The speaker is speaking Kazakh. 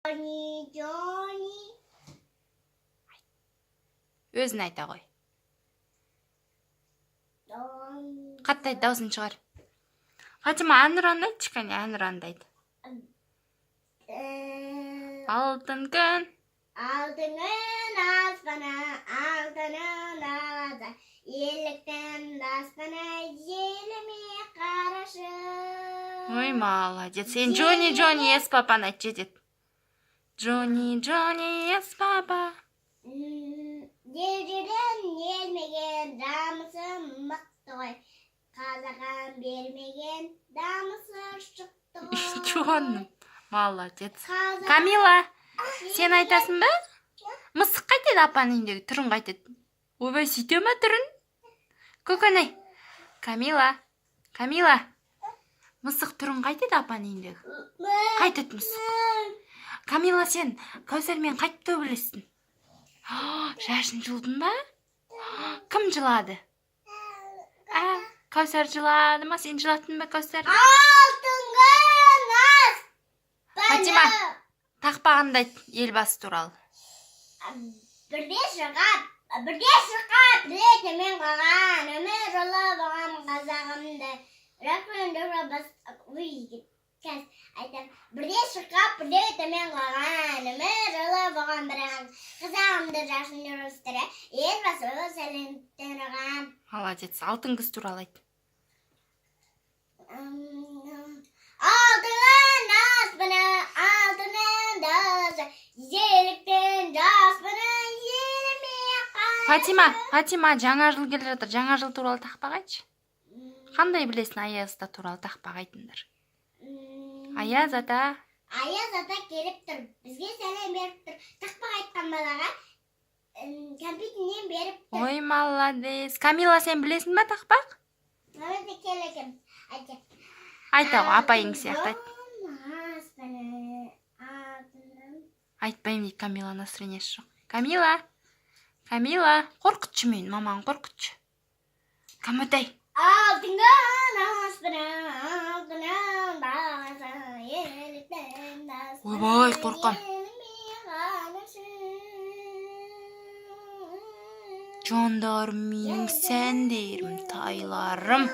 Джонни, Джонни. Өзің айта ғой. Джонни. Қатты айт, дауысын шығар. Фатима, әнұранды айтшы, кәне, әнұранды айт. Алтын күн. Алтын күн аспаны, алтынын даласы, еліктің дастаны, еліме қарашы. Ой, молодец. Сен «Джонни, Джонни, yes, папа» ны айт, жетеді. «Джонни, Джонни, yes, папа». Елдерден елмеген намысы мықты ғой. Қазаған бермеген намысы шықты ғой. Жаным, молодец. Қазақ. Камила, сен айтасың ба? Мысық қайтеді, апаның үйіндегі түрін қайтеді? Ойбай, сөйте ма түрін? Көкөнай, Камила, Камила, мысық түрін қайтеді апаның үйіндегі? Қайтеді мысық? Камила, сен Кәусармен қайтып төбелестің? Шашын жұлдың ба? Кім жылады? А, Кәусар жылады ма? Сен жылаттың ба, Кәусар? Алтын күн аспаны. Фатима. Тақпағыңды айт, Елбасы туралы. Бірде шырқап, бірде шырқап, бірде мен қалған, өмір жолы болған қазағымды. Бірақ бас, ой, қазір айтамын. Бірде шырқап, бірде төмен қалған, өмір жолы болған бір қазағымды жашын өстірі, Елбасы сәлем тұрған. Молодец. Алтын күз туралы айт. Алтын аспаны, алтынын даласы, еліктен жаспыны, еліме қарашы. Фатима, Фатима, жаңа жыл келе жатыр. Жаңа жыл туралы тақпақ айтшы. Қандай білесің, Аяз ата туралы тақпақ айтыңдар. Аяз ата. Аяз ата келіп тұр, бізге сәлем беріп тұр. Тақпақ айтқан балаға кәмпитінен беріп тұр. Ой, молодец. Камила, сен білесің ба тақпақ? Давайте кел екен. Айт. Айта ғой, апайың сияқты айт. Аспаны, алтыным. Айтпаймын дейді Камила, настроение сі жоқ. Камила, Камила, қорқытшы мені, мамаң қорқытшы. Каматай. Алтын аспаны, алтыным даласы, еліктен дастаны, Ойбай, қорқам. еліме қарашы. Жандарым менің, сәндерім, тайларым.